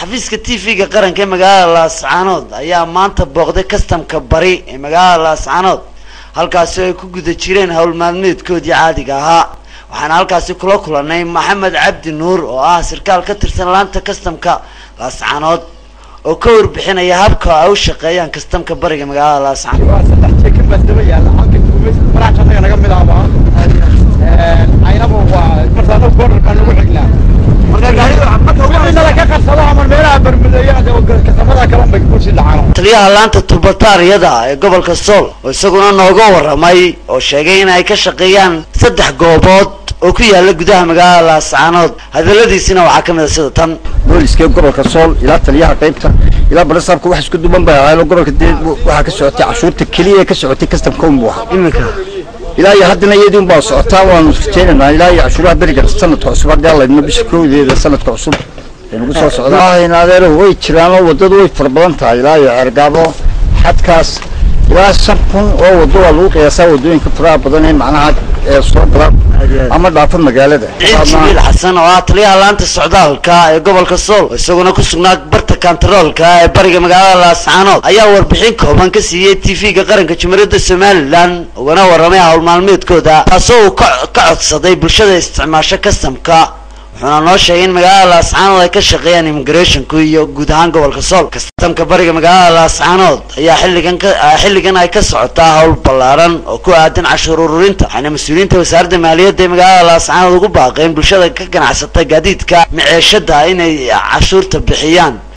Xafiiska TV-ga qaranka ee magaalada Laascaanood ayaa maanta booqday kastamka bari ee magaalada Laascaanood, halkaasi oo ay ku guda jireen howl maalmeedkoodii caadiga ahaa. Waxaana halkaasi kula kulanay Maxamed Cabdi Nuur oo ah sarkaal ka tirsan laanta kastamka Laascaanood oo ka warbixinaya habka ay u shaqeeyaan kastamka bariga magaalada Laascaanood. Waa saddex jeekin baa daba yaalla halka branch annaga naga mid ahba Caynaba waa marka annagu border baan nagu xignaa. Wixii nala ka qarsado ama meelaha bermudeeyana kastamada kale bay kusii dhacaan. Taliyaha laanta tubataariyada ee gobolka Sool oo isaguna nooga waramay oo sheegay in ay ka shaqeeyaan 3 goobood oo ku yaala gudaha magaalada Laascaanood, hadaladiisina waxaa ka mid a sida tan. Booliska gobolka Sool ilaa taliyaha qaybta ilaa barasaabka wax isku duban bay ahaayeen. Gobolka dee waxaa ka socotay cashuurta keliya ka socotay kastamka unbuu ahaa iminka ilaa iyo haddana iyadii unbaa socotaa. Waanu rajaynaynaa ilaa iyo cashuuraha beriga sanadka cusub haddii Alla idmo bisha 1deeda sanadka cusub ay nagu soo socdaan. Adeero way jiraanoo waddadu way fara badan tahay ilaa iyo Ceergaabo xadkaas ilaa 5000 oo waddo waa lagu qiyaasaa waddooyinka faraha badan ee macnaha ee soo gala ama dhaafa magaalada. Ciid Jibriil Xasan oo ah taliyaha laanta socdaalka ee gobolka Sool oo isaguna ku sugnaa barta kantaroolka ee bariga magaalada Laascaanood ayaa warbixin kooban ka siiyey TV-ga qaranka Jamhuuriyadda Somaliland, ugana warramay hawl maalmeedkooda, taasoo uu ka codsaday bulshada isticmaasho kastamka. Wuxuuna noo sheegay in magaalada Laascaanood ay ka shaqeeyaan immigrationku iyo guud ahaan gobolka Sool. Kastamka bariga magaalada Laascaanood ayaa xilligan ka xilligan ay ka socotaa hawl ballaaran oo ku aadan cashuur ururinta, waxaana mas-uuliyiinta wasaaradda maaliyadda ee magaalada Laascaanood ugu baaqeen bulshada ka ganacsata gaadiidka maceeshada inay cashuurta bixiyaan.